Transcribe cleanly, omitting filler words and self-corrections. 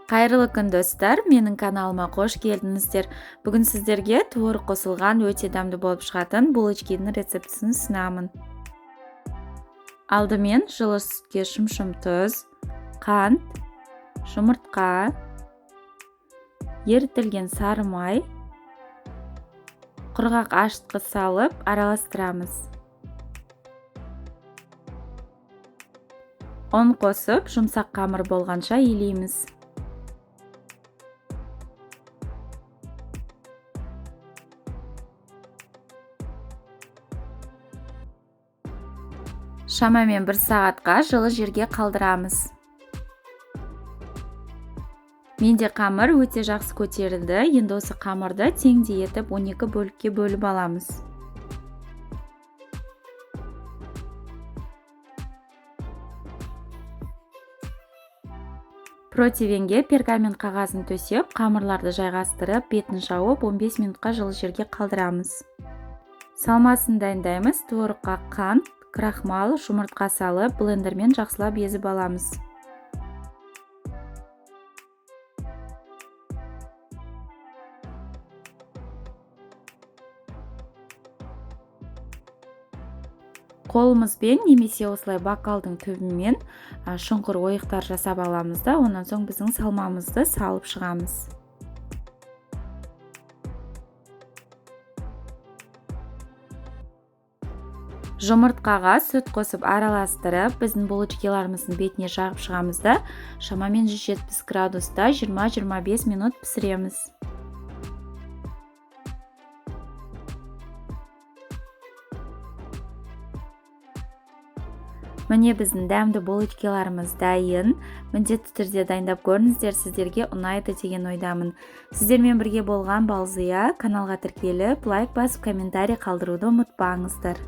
Қайырлы күн, достар! Менің каналыма қош келдіңіздер. Бүгін сіздерге творог қосылған өте дәмді болып шығатын булочкидің рецептісін ұсынамын. Алдымен жылы сүтке шымшым тұз, қант, жұмыртқа, ерітілген сары май, құрғақ ашытқы салып араластырамыз. Ұн қосып, жұмсақ қамыр болғанша илейміз. Шамамен 1 сағатқа жылы жерге қалдырамыз. Менде қамыр өте жақсы көтерілді. Енді осы қамырды теңдей етіп 12 бөлікке бөліп аламыз. Противенге пергамент қағазын төсеп, қамырларды жайғастырып, бетін жауып 15 минутқа жылы жерге қалдырамыз. Салмасын дайындаймыз. Творогқа қант, крахмал, жұмыртқа салып, блендермен жақсылап езіп аламыз. Қолымызбен немесе осылай бокалдың түбімен шұңқыр ойықтар жасап аламыз да, онан соң біздің салмамызды салып шығамыз. Жұмыртқаға сүт қосып араластырып, біздің булочкиларымыздың бетіне жағып шығамыз да, шамамен 170 градуста 20-25 минут пісіреміз. Міне біздің дәмді булочкиларымыз дайын. Міндетті түрде дайындап көріңіздер, сіздерге ұнайды деген ойдамын. Сіздермен бірге болған Балзия. Каналға тіркеліп, лайк басып, комментарий қалдыруды ұмытпаңыздар.